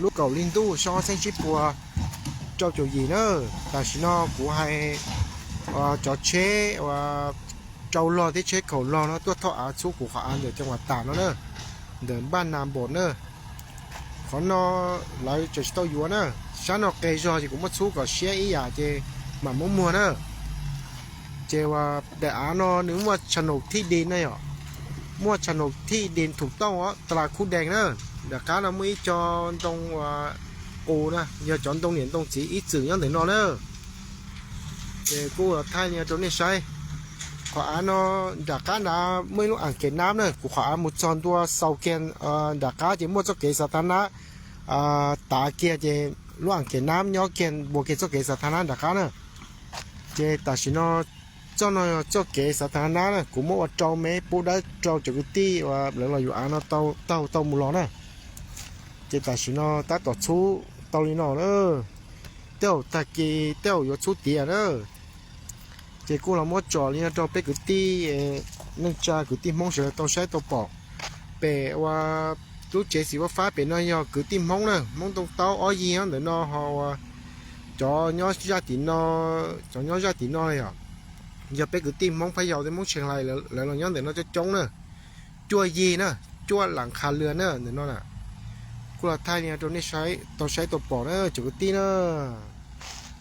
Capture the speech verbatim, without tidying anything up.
lub kaum li ntuj sab txheeb sib puas rau caum yim na. Tam sim no kuv hais cov tsheb rau log thiab tsheb khaum log no tuaj thauj av txhub kuv qhov av ntawm caj npas tas no na, ntawm npaj nas npom na. Qhov no lawv tseem tsis tau yuav na, sab no qe zog ces kuv muab txhub kom siab ib yam ces mam muab muag na. Ces uas daim av no nws muaj tshaj naum thij din na yom, muaj tshaj naum thij din thum tooj os, tas las khuj dees na. Nram qab no muaj ib co ntoo uas qus na, yog cov ntoo niam ntoo txiv ib txwm nyob ntawm no na. Ces kuj thaij li no rau nej saib. Qhov av no nram qab nrad muaj ib lub aam kev nab na, kuv qhov av mus txog ntua xaus kiag nram qab ces muaj txoj kev xav tha nab tav kiag ces lub aam kev nab nyob kiag npuas kiag txoj kev xav tha nab nram qab na. Ces tam sim no txoj no yog txoj kev xav tha nab na, kuv muab ua rau me pub dawb rau cov kwv tij uas lawv los yuav av no taug tau mus los na. Ces tam sim no tab tom txhub tau li no na, tej zaum tag kis tej zaum yuav txhub tiav na. Ces kuj los muab tsom li no rau peb kwv tij neej tsa kwv tij Hmoob sawv daws tau saib tau pom. Pem uas lub tsev xim fab fab pem no yog kwv tij Hmoob na, Hmoob Ntoo Taub ob yig nyob ntawm no ho uas cov nyob zaj tim no, cov nyob zaj tim no yog, yog peb kwv tij Hmoob Phab Yau thiab Hmoob Tsheej Lais lawv los nyob ntawm no coob coob na. Cuaj yig na, cuaj lam qha lwm na ntawm no na. Kuj los thaij li no rau nej tau saib tau pom na cov kwv tij na.